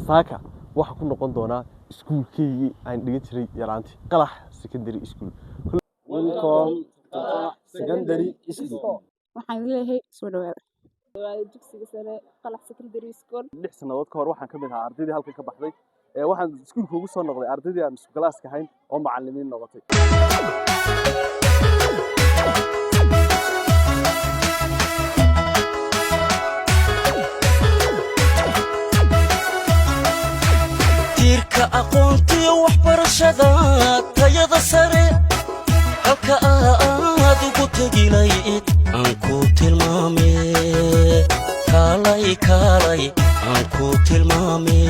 Saaka waxaa ku noqon doonaa iskuulkeygii aan dhigan jiray yaraantii, Qalax Secondary School. Welcome to Qalax Secondary School. Waxaan leeyahay soo dhawaada dugsiga sare Qalax Secondary School. 6 sannadood ka hor waxaan ka mid ahaa ardaydii halkan ka baxday. Waxaan iskuulka ugu soo noqday ardaydii aan isku galaaska ahayn oo macallimiin noqotay. Tiirka aqoontiyo waxbarashada tayada sare, halka aad ugu tegilayd aan ku tilmaame. Kaalay, kaalay, aan ku tilmaame.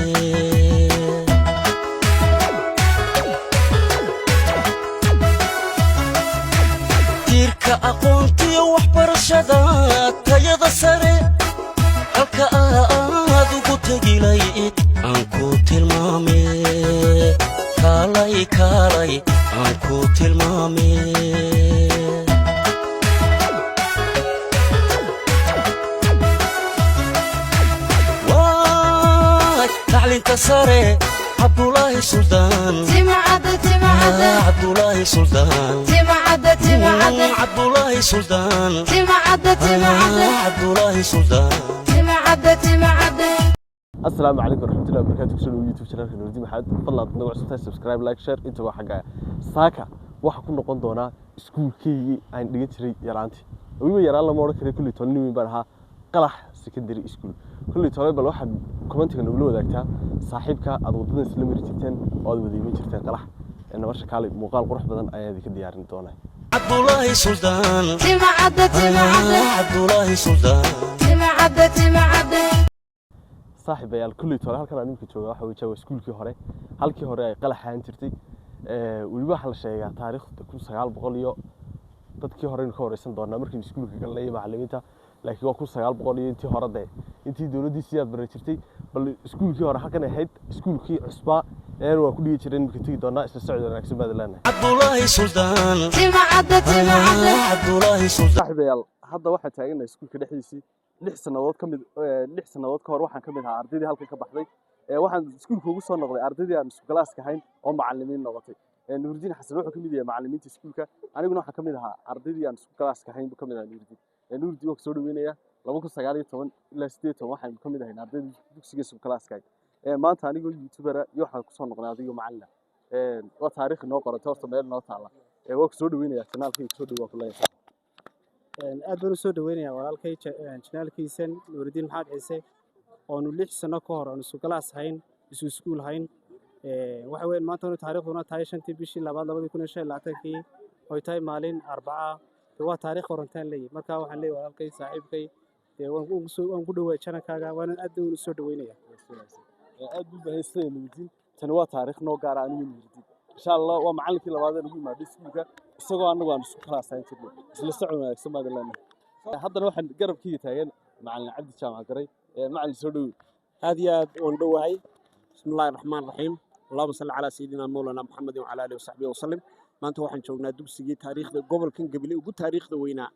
Tiirka aqoontiyo waxbarashada tayada sare, halka aad ugu tegilayd aan ku tilmaame. Kaalay, kaalay, aan ku tilmaame. Waay tacliinta sare, Cabdulaahi Suldaan, Cabdulaahi Suldaan, Cabdulaahi Suldaan, Cabdulaahi Suldaan. Asalaamu calaykum waraxmatullahi wabarakatu. Kusoo dhawo YouTube channelka Nuurdiin Maxamed. Fadlan aad nagu cusubtahay, subscribe, like, share inta waa xagga. Saaka waxaa ku noqon doonaa iskuulkeygii aan dhigan jiray yaraantii. Weliba yaraan lama odhan karay, kulli toban nin weyn baan ahaa. Qalax Secondary School. Kulli toban bal waxaad commentiga nagula wadaagtaa saaxiibka aad waddadan isla mari jirteen oo aad wada iman jirteen Qalax. Nolosha kaalay, muuqaal qurux badan ayaa idinka diyaarin doonaa. Cabdulaahi Suldaan, Cabdulaahi Suldaan. Saaxiibayaal, kulley tole halkan aan imika jooga waxa weeye waa iskuulkii hore, halkii hore ay Qalaxaan jirtay. Weliba waxaa la sheegaa taariikhda 1900 iyo dadkii hore aynu ka wareysan doonaa markaynu iskuulka galnay iyo macallimiinta, laakiin waa 1900 iyo intii hore dee, intii dowladdii sidaad baran jirtay. Bal iskuulkii hore halkan ay ahayd, iskuulkii cusbaa een waan ku dhigi jiray imika tegi doonaa. Isla socod wanaagsan baad leenahay. Cabdulaahi Suldaan, Cabdulaahi Suldaan. Saaxiibayaal, hadda waxaan taaganahay iskuulka dhexdiisii. 6 sannadood ka mid 6 sannadood ka hor waxaan ka mid ahaa ardaydii halkan ka baxday. Waxaan iskuulka ugu soo noqday ardaydii aan isku galaaska ahayn oo macallimiin noqotay. Nuurdiin Xasan wuxuu ka mid yahay macallimiinta iskuulka, aniguna waxaan ka mid ahaa ardaydii aan isku galaaska ahayn buu ka mid ahaa Nuurdiin. Nuurdiin waan kusoo dhaweynayaa. 2019 ilaa 18 waxaan ka mid ahayn ardaydii dugsiga isku galaaska ahayd. Maanta anigoo youtubera iyo waxaan kusoo noqday adigoo macallina. Waa taariikh inoo qorantay, horta meel inoo taalla. Waan kusoo dhaweynayaa channelkayga, kusoo dhawo waan ku leeyahay. Aad baan usoo dhaweynayaa walaalkay channelkiisan Nuuridiin Maxamed Ciise, oonu 6 sano ka hor oonu isu galaas hayn, isu iskuul hayn. Waxa weyn maanta onu taariikhduna tahay 5-tii bishii 2 2025-kii, oy tahay maalin Arbaca. Dee waa taariikh horantaan leeyahy. Marka waxaan leeyahay walaalkay, saaxiibkay, dee waan ku dhawaay channelkaaga, waana aad baan usoo dhaweynaya. Aad buu bahay sida Nuurdiin. Tani waa taariikh noo gaara anigu Nuurdiin. Insha Allah waa macallinkii labaad ee nagu imaaday iskuulka isagoo anagu aan isku kalaasayn jirnay. Isla socod wanaagsan baad leenahay. Haddana waxaan garabkayga taagan macallin Cabdi Jaamac Garay. Macallin, soo dhawow. Aad iyo aad waan dhowahay. Bismi illaahi raxmaan raxiim, allahuma salli calaa sayidina mawlana Maxamedin wacala aalihi wasaxbihi wasalim. Maanta waxaan joognaa dugsigii taariikhda gobolkan Gabiley ugu taariikhda weynaa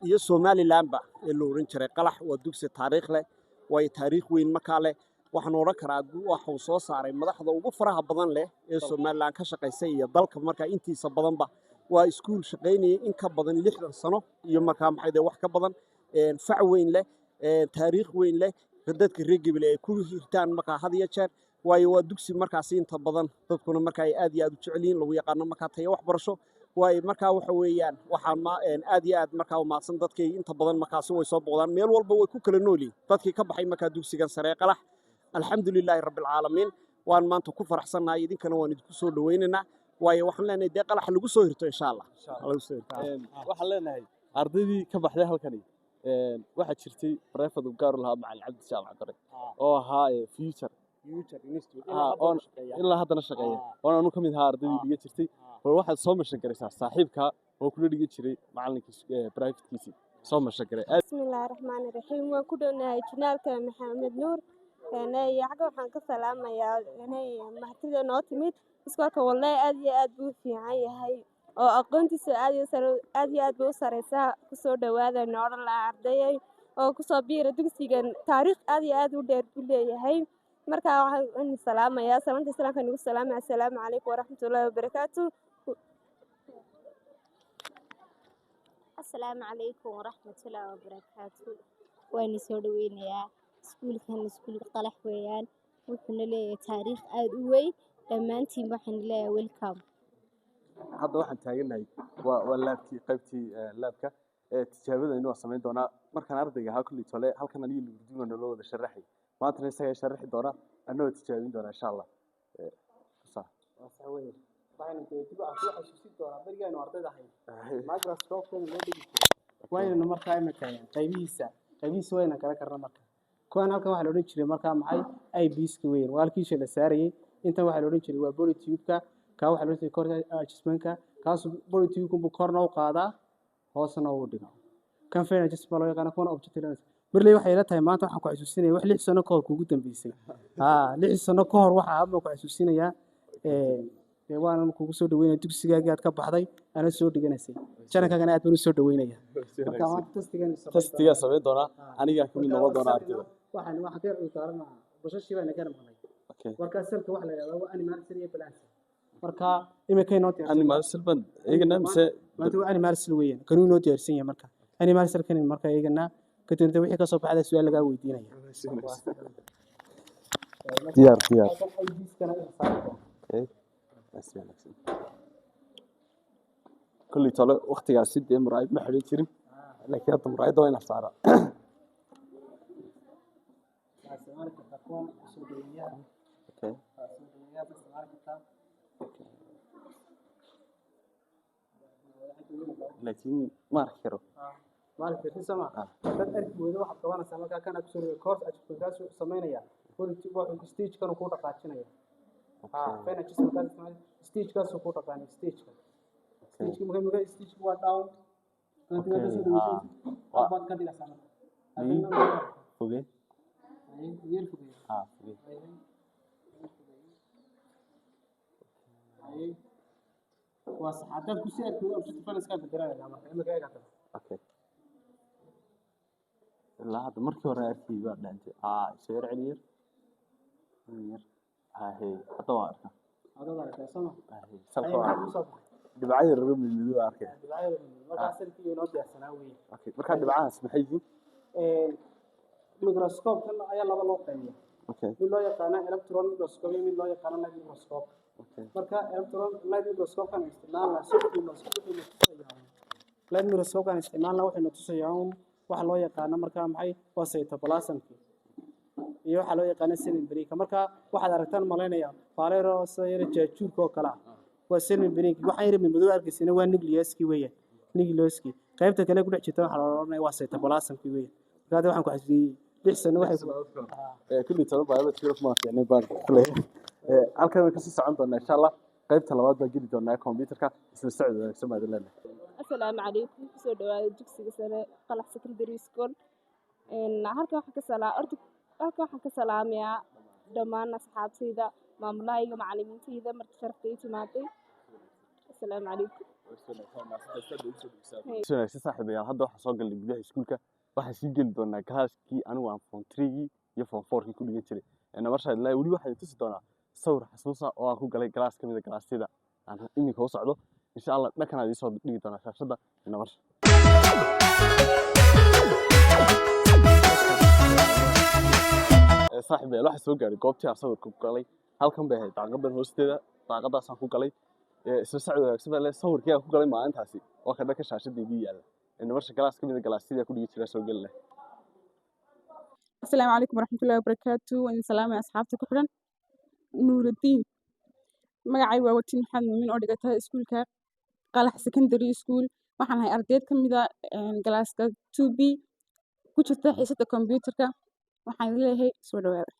iyo Somalilandba ee la oran jiray Qalax. Waa dugsi taariikh leh, waayo taariikh weyn markaa leh. Waxaan odhan karaa waxuu soo saaray madaxda ugu faraha badan leh ee Somaliland ka shaqaysa iyo dalka markaa intiisa badanba. Waa iskuul shaqaynayay in ka badan 60 sano iyo markaa maxay dee wax ka badan, fac weyn leh, taariikh weyn leh, dadka reer Gabiley ay ku hirtaan markaa had iyo jeer, waayo waa dugsi markaasi inta badan dadkuna marka ay aad iyo aad u jecel yihiin, lagu yaqaano markaa tayo waxbarasho. Waayo markaa waxa weeyaan waxaan ma aad iyo aad markaa u mahadsan dadkay inta badan markaasi way soo boqdaan, meel walba way ku kala nool yihiin dadkii ka baxay markaa dugsigan sare ee Qalax. Alxamdulilaahi rabbilcaalamiin, waan maanta ku faraxsannahay, idinkana waan idinku soo dhawaynaynaa, waayo waxaan leenahay dee Qalax lagu soo hirto, insha Allah lagu soo hirto. Waxaan leenahay ardaydii ka baxday halkani, waxaa jirtay private uu gaar u lahaa macallin Cabdi Jaamac Garay oo ahaa Future ilaa haddana shaqeeya, oon anu ka mid ahaa ardaydii dhiga jirtay. Bal waxaad soo mashan garaysaa saaxiibka oo kula dhigi jiray macallinkii privatekiisii soo mashan garay. Bismillaahi raxmaani raxiim. Waan ku dhownahay channelka Maxamed Nuur. Xagga waxaan ka salaamayaa martida noo timid iskoolka. Wallahi aad iyo aad buu u fiican yahay oo aqoontiisa aad iyo aad iyo aad bay u sareysaa. Kusoo dhawaada noodhan lahaa ardayay oo kusoo biira dugsigan, taariikh aad iyo aad u dheer buu leeyahay. Markaa waxaan idin salaamayaa salaanta islaamka nagu salaamaya. Assalaamu calaykum waraxmatullaahi wabarakaatu. Asalaamu calaykum waraxmatullaahi wabarakaatu. Waan soo dhaweynayaa iskuulkan, iskuulka Qalax weeyaan. Wuxuuna leeyahay taariikh aada u weyn. Dhammaantiin waxaan leeyahay welcome. Hadda waxaan taagannahay waa lab-kii, qaybtii lab-ka tijaabadaynu waa samayn doonaa. Markaan ardayga ahaa kulli tole halkan aniga Nuurdiin waa naloo wada sharaxay, maantana isagaa sharaxi doona, annagoo tijaabin doona insha Allah. Sax. Waa sax weeye. Waxaynu dee dib aan kuu xasuusin doonaa berigaanu ardayda ahayn microscope-kana loo dhigi jiray. Waynanu markaa imika qaybihiisa waynan kala karna. Marka kuwan halkan waxaa la odhan jiray markaa maxay eyepiece-ka weyn, waa halkiisha la saarayay. Intan waxaa la odhan jiray waa body tube-ka. Kaa waxaa la odhan jiray coarse adjustment-ka. Kaasu body tube-kunbuu korna u qaadaa, hoosna u dhigaa. Kan fine adjustment loo yaqaana, kuwana objective lens. Marley, waxay ila tahay maanta waxaan ku xasuusinaya wax 6 sano ka hor kuugu dambeysay. Haa, 6 sano ka hor waxa baan ku xasuusinayaa. Dee waanan kugu soo dhaweynaya dugsigaagii aad ka baxday ana soo dhiganaysay. Channel-kaagana aad baan u soo dhaweynaya. Marka maanta test-igan Test-igaa samayn doonaa, anigaa kamid noqon doona ardayda. Waxaan ka cudurdaaranaha bashashii baa naga maqnay. Marka cell-ka waxa la yidhahdaa waa animal cell iyo plant cell. Marka imikay noo diyaarsan. Animal cell baan eeganaa mise? Maanta waa animal cell weeyaan. Kanuu inoo diyaarsan yahay. Marka animal cell-kan marka eeganaa, kadibna wixii kasoo baxda su-aal lagaa weydiinaya. Diyaar, diyaar. Halkan eyepiece-kana i saari doona. Okay. Si wanaagsan. Kolley tole waqtigaasi dee muraayad ma xidhan jirin, laakiin hadda muraayadda waa inaan saaraa. Waxaad isticmaali kartaa kuwan soo dhaweeyaha. Waa soo dhaweeyaha baad isticmaali kartaa. Laakiin ma arki karo. Maalin karti sama. Haddaad arki weydo, waxaad qabanaysaa markaa kana kusoo dhawey coarse adjustment-kaas. Wuxuu samaynayaa wuxuu stage-kan kuu dhaqaajinaya. Fine adjustment-kaas isticmaali, stage-kaasuu kuu dhaqaanay, stage-ka. Stage-ka marka stage-ka waa down. Marka soo dhaweysay, baad ka dhigaysaa marka. Fogee. Yar fogeeya. Haa, fogee. Haye. Waa sax. Haddaad kusii arki weydo, objective lens-kaa bedelanaysaa marka. Imika eeg haddaba. Okay, ilaa hadda markii hore arkayay baa dhantay. Haa, isoo yar celi, yar yar. Haa, hee, hadda waan arkaa. Haddaad aragtaa sama. Haa, hee, salka Haye, waan maxaa arkay. kuu soo baxay? Dhibco yar oo midmadow aan arkaya. Dhibcadeeda markaa cell-kii inoo diyaarsanaa weeye. Okay, marka dhibcahaas maxay yihiin? Microscope-kan ayaa laba loo qaybiya. Mid loo yaqaano electron microscope iyo mid loo yaqaano light microscope. Marka electron light microscope-kan isticmaalna si wuxuu wuxuu tusayaa, light microscope-kan isticmaalna wuxuu tusayaa un waxa loo yaqaano markaa maxay waa cytoplasm-ki iyo waxa loo yaqaano cell membrane. Marka waxaad aragtaan malaynaya faaleero sida yara jaajuurka oo kale ah waa cell membrane. Waxaan yara madow arkaysina waa nucleus-ki weeyaan, nucleus-ki. Qaybta kale ku dhex jirta waxaa la odhanaya waa cytoplasm-ki weeyaan. Marka hadda waxaan ku xasuusiyey 6 sano waxay Kulli toban biology ma fiicnay baan kuleeyahay. Halkan way kasii socon doonaa insha Allah. Qaybta labaad baan geli doonaa computerka. Isla socod wanaagsan baad leedahay. Asalaamu calaykum. Kusoo dhawaada dugsiga sare Qalax Secondary School. Halkan waxaan ka salaa horta, halkan waxaan ka salaamayaa dhammaan asxaabtayda, maamulahayga, macallimiintayda, marti sharafta ii timaaday. Asalaamu calaykum. Si wanaagsan saaxiibayaal, hadda waxaan soo galnay gudaha iskuulka. Waxaan sii geli doonaa class-kii anigu aan form 3-gii iyo form 4-kii ku dhigan jiray. Nabarsha ilaa weli waxaan tusi doonaa sawir xasuusa oo aan ku galay class ka mid a class-yada aan iminka u socdo insha Allah. Dhankan aan idiin soo dhigi doonaa shaashadda nabarsha. Saaxiibayaal, waxaan soo gaaray goobtii aan sawirka ku galay. Halkan bay ahayd, daaqadan hoosteeda, daaqadaasaan ku galay. Isla socod wanaagsan baa le. Sawirkii aan ku galay maalintaasi waa ka dhanka shaashadda idiin yaalla. Nabarsha class ka mid a class-yada ku dhigi jiraa soo geli leh. Asalaamu calaykum waraxmatullaahi wabarakaatu. Waan salaamay asxaabta ku xidhan Nuurudiin. Magacay waa Watiin Maxamed Muumin oo dhigata iskuulka Qalax Secondary School. Waxaan ahay ardayd ka mid ah class-ka 2B, ku jirta xiisadda kombiyuutarka. Waxaan idin leeyahay soo dhawaada.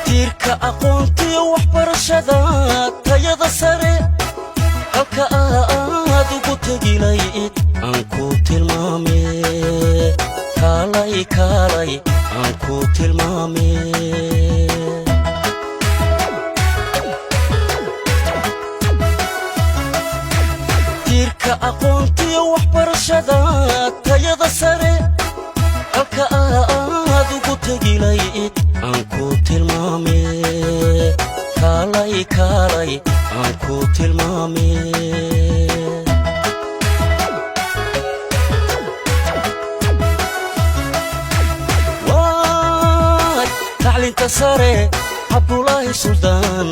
Tiirka aqoontiyo waxbarashada tayada sare, halka aad ugu tegilayd aan ku tilmaame. Kaalay, kaalay, aan ku tilmaame. Tiirka aqoontiyo waxbarashada tayada Sare halka aad ugu tegilayd aan ku tilmaame. Kaalay, kaalay, aan ku tilmaame. Waay tacliinta sare, Cabdulaahi Suldaan,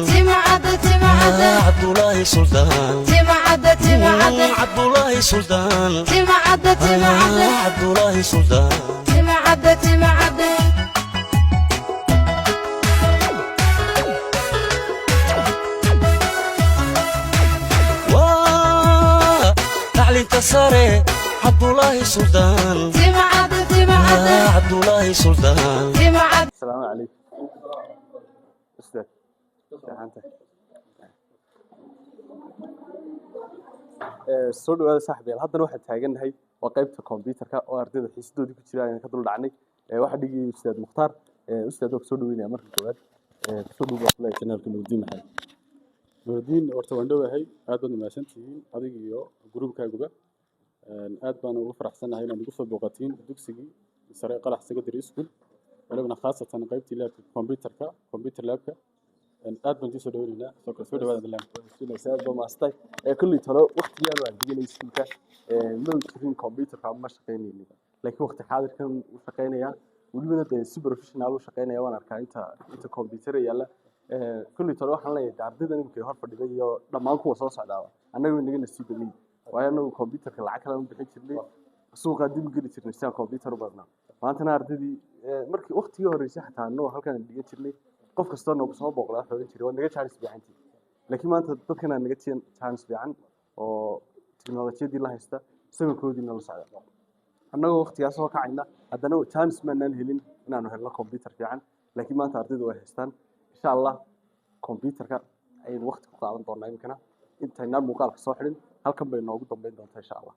Cabdulaahi Suldaan, Cabdulaahi Suldaan, Cabdulaahi Suldaan. Waa tacliinta sare, Cabdulaahi Suldaan, Cabdulaahi Suldaan. Asalaamu calaykum ustaad, fiicanta? Soo dhawaada saaxiibayaal. Haddana waxaan taagannahay waa qaybta computerka oo ardayda xiisadoodii ku jira ayaan ka dul dhacnay. Waxaa dhigayay ustaad Mukhtaar. Ustaad, waa kusoo dhaweynaya marka koowaad. Kusoo dhow baa kule channelka Nuurdiin Maxamed. Nuurdiin, horta waan dhowahay, aad baad mahadsantihiin adiga iyo gruubkaaguba. Aad baan ugu faraxsanahay inaad igu soo booqatiin dugsigii sare Qalax Secondary School, walibana khaasatan qaybtii labka computerka, computer labka. Aad baan idiin soo dhaweynaynaa, soo kale soo dhawaada bilaan. Aad baa maastay. Kulley talo waqtigii aan dhiganay iskuulka ma jirin computerka ama ma shaqaynaynin, laakiin waqti xaadirkan uu shaqaynayaa, welibana dee si professional u shaqaynaya. Waan arkaa inta computer yaalla. Kulley talo waxaan leeyahay ardayda imika hor fadhida iyo dhammaan kuwa soo socdaaba, annaga way naga nasiib badan yihiin, waayo annagu computerka lacag kale ma bixin jirnay, suuqaa dib u geli jirnay si aan computer u badnaa. Maantana ardaydii markii waqtigii horreysay xataa annagoo halkan dhigan jirnay, qof kastoo nagu soo booqdaa wuxuu odhan jiray waa naga chance fiicantii, laakiin maanta dadkanaa naga chance fiican oo tiknolojiyadii la haysta, sawirkoodiina la socda. Annagoo waqtigaas soo kacayna haddana chance maanaan helin inaanu helno computer fiican, laakiin maanta ardaydu way haystaan. Insha Allah computerka ayaynu waqti ku qaadan doonaa. Iminkana intaynaan muuqaalka soo xidhin halkan bay noogu dambeyn doontaa insha Allah.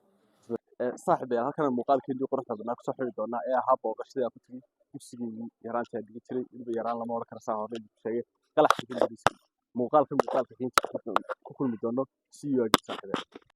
Saaxiibayaal, halkan muuqaalkeennii quruxda badnaa kusoo xidhi doonaa ee ahaa booqashadii aan ku tegey dugsigeygii yaraantii aan dhigan jiray, weliba yaraan lama odhan karo, saan horey idinku sheegay, Qalax Secondary School. Muuqaalka kiinta ku kulmi doono. See you again, saaxiibayaal.